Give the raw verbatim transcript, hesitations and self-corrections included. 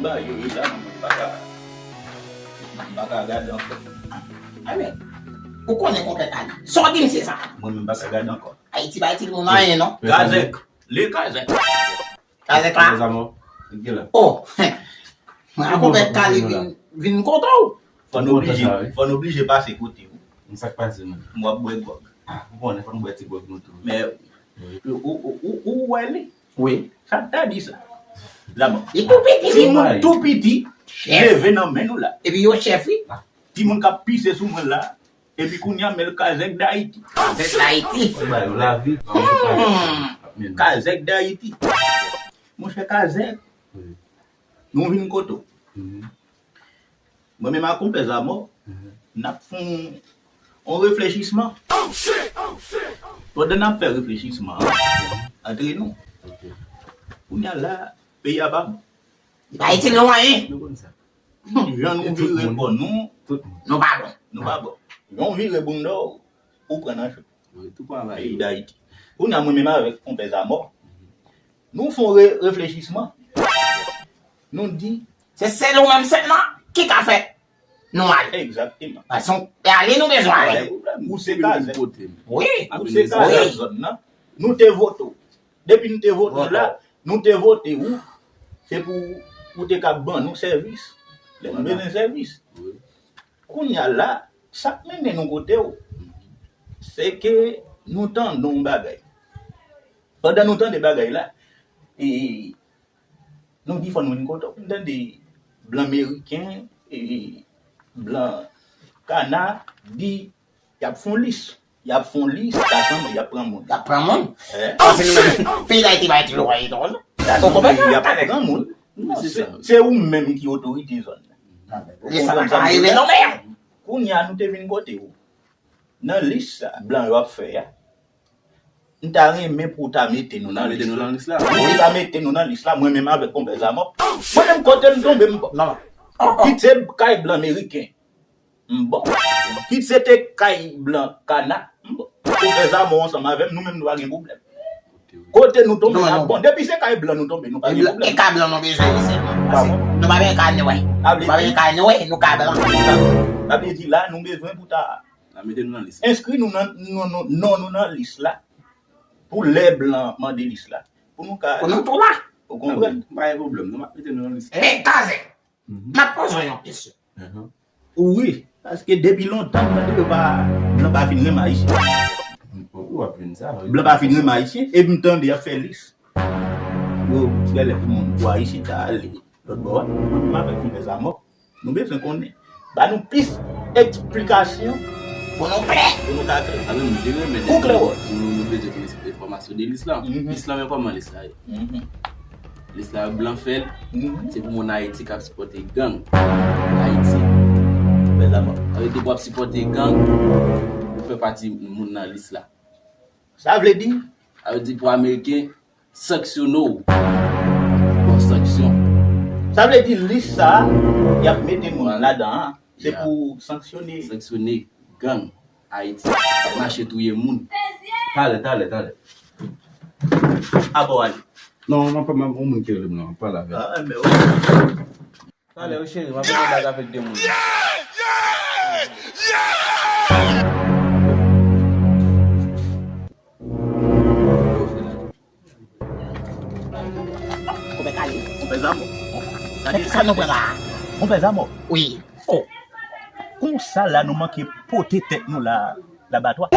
Ba yo, yo la, mwen pa ka, mwen pa ka gade ankò. Amen. Ou konnen konpè Kali. Sa w di m se sa. Mwen menm pa ka gade ankò. Ayiti pa itil moun anyen, non. Kazèk. Le Kazèk. Kazèk la. Kazèk la. Oh. Mwen a konpè Kali vin, vin kote w. Fò n oblije, fò n oblije pase kote w. Sa k pase menm? M w ap bwè gwòg. Ah, ou konnen fò n bwè ti gwòg nou tou. Men, ou, ou, ou, ou wè li? Wi. Sa k ta di sa? Laban. Li tou piti. Timoun tou piti, leve nan men nou la. Epi yo chèf, wi. Timoun k ap pise sou mwen la. Epi kounye a, men l Kazèk Dayiti. Kazèk Dayiti. Ou ba yo lavi. Hmm. Kazèk Dayiti. Monchè Kazèk. Wi. Nou vin kote w. Mhm. Mwen menm ak konpè Zamò, mhm, n ap fè yon, yon reflechisman. Pandan n ap fè reflechisman an, antre nou. Ok. Kounye a la, peyi a pa bon. Li pa itil nou anyen. Nou konn sa. Jan nou vire kò nou, nou pa bon. Nou pa bon. Jan w vire bounda w, ou pran nan cho. Wi, tou pran avè yo. Peyi Dayiti. Kounye a, mwen menm avèk konpè Zamò, nou fè yon re-, reflechisman. Nou di, se sèl ou menm sèlman ki ka fè nou ale. Egzakteman. Paske e ale nou bezwen ale. Ou se Kazèk. Wi. Ou se Kazèk zòn nan. Nou te vote w. Depi nou te vote w la, nou te vote w. Se pou ou te ka ban nou sèvis. Lè nou bezwen sèvis. Wi. Kounye a la, sa k mennen nou kote w, se ke nou tande yon bagay. Pandan nou tande bagay la, e, nou di fò nou vin kote w. Nou tande blan meriken, e, blan kana, di y ap fè yon lis. Y ap fè yon lis, sa sanble y ap pran moun. Y ap pran moun? Eh? Paske nou menm, peyi Dayiti pa itil nou anyen non. Sa sanble y ap pran moun. Non, se, se ou menm ki otorite zòn nan. Lis sa pa ka rive non, men. Kounye a, nou te vin kote w. Nan lis sa, blan yo ap fè a, m ta renmen pou w ta mete nou nan lis la. Pou w ta mete nou nan lis la, mwen menm avèk konpè Zamò. Mwen menm kote m tonbe, m bon. Non. Kit se kay blan meriken, m bon. Kit se te kay blan kana, m bon. Konpè Zamò ansanm avè m, nou menm nou pa gen pwoblèm. Kote nou tonbe, n ap bon. Depi se kay blan nou tonbe, nou pa gen pwoblèm. E kay blan nou bezwen li sèlman. Paske nou pa bezwen kay nwè. Nou pa bezwen kay nwè, nou kay blan. Sa vle di la, nou bezwen pou ta N a mete nou nan lis la. Enskri nou nan, non, non, non nou nan lis la. Pou lè blan mande lis la. Pou nou ka. Pou nou tou la. Ou konprann? Pa gen pwoblèm, nou ap mete nou nan lis la. E Kazèk, m ap poze w yon kesyon. Wi, paske depi lontan, m tande yo pa, blan pa fin renmen Ayisyen. Ou ap jwenn sa, wi. Blan pa fin renmen Ayisyen, epi m tande y ap fè lis. Yo, genlè pou moun, pou Ayisyen ta ale lòt bò a. Mwen menm avèk konpè Zamò, nou bezwen konnen. Ba nou plis eksplikasyon pou nou klè. Pou nou ka klè. A, men, m te renmen. Pou klè, wè. Nou, nou bezwen gen enfòmasyon de lis la. Lis la, men kòman lis la ye? Lis la, blan fè l. Se pou moun Ayiti k ap sipòte gang. Ayiti. Bèl la, mò. Sa vle di pou ap sipòte gang, ou fè pati moun nan lis la. Sa vle di? Sa vle di pou Ameriken sanksyone w. Bon, sanksyon. Sa vle di lis sa a, y ap mete moun ladan an, se pou sanksyone. Sanksyone gang Ayiti k ap mache touye moun. Talè, talè, talè. Abò ale. Non, mwen pa, mwen, yon moun ki rele m nan, mwen pale avè l. Ah, men wi. Talè wi cheri, m ap fè yon bag avèk de moun. Konpè Kali. Konpè Zamò. Gade sa nou pran la. Konpè Zamò. Wi. Oh. Konsa la nou manke pote tèt nou la, labatwa.